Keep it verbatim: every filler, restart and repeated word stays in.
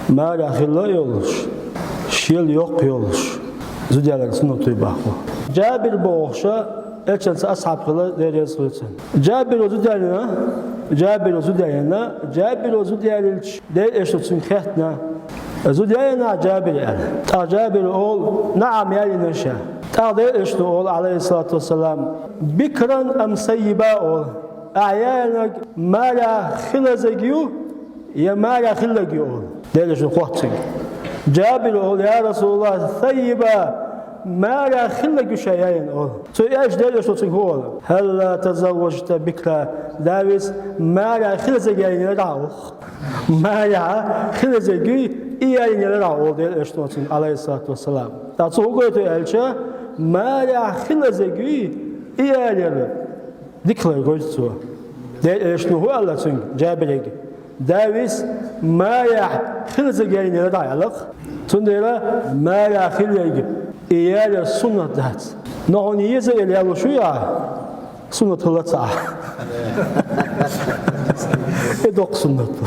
Марехь хилла йолуш, шел йоккха йолуш, зуда ялар суннат ю боху. Джабир бохуш, Элчанца асхьаб хилла, Дела реза хуьлда цунна. Джабиро зуда яьлла, Джабиро зуда яьлла, Джабиро зуда яьллича, Делан Элчано цуьнга хаьттина: «Зуда яьллий Джабир?» – аьлла. ТӀаккха Джабиро олу: «НаӀам, яьллина ша». ТӀаккха Делан Элчано олу, алейхиссалату вассалам: «Бикран ам саййиба?» – олу. Ахьа яьллинарг марехь хилларг ю я марехь хилларг ю, олу. Делан Элчано хотту цуьнга. Джабиро олу: «Я Расулаллах, саййиба, марехь хилларг ю ша яьллина», – олу. Цо аьлча Делан Элчано цуьнга хӀун олу? «Хьалла тазавважта бикра, давис, марехь хилларг яьллинера хьо?» Марехь хилларг ю, и яьллинера хьо, олу Делан Элчано цуьнга, алейхиссалату вассалам. ТӀаккха цо хӀун гойту аьлча, марехь хилларг ю, и яьллинера. Дика хилар гойту цо. Делан Элчано хӀун аьлла цуьнга, Джабирига? Давис, марехь хилларг яьллинера хьо аьлла. Цундела марехь хилларг и яьллинера суннат дац. Но хьуна еза аьлла яьллуш вуй ахьа, суннат хилла ца Ӏа. И доккха суннат ду.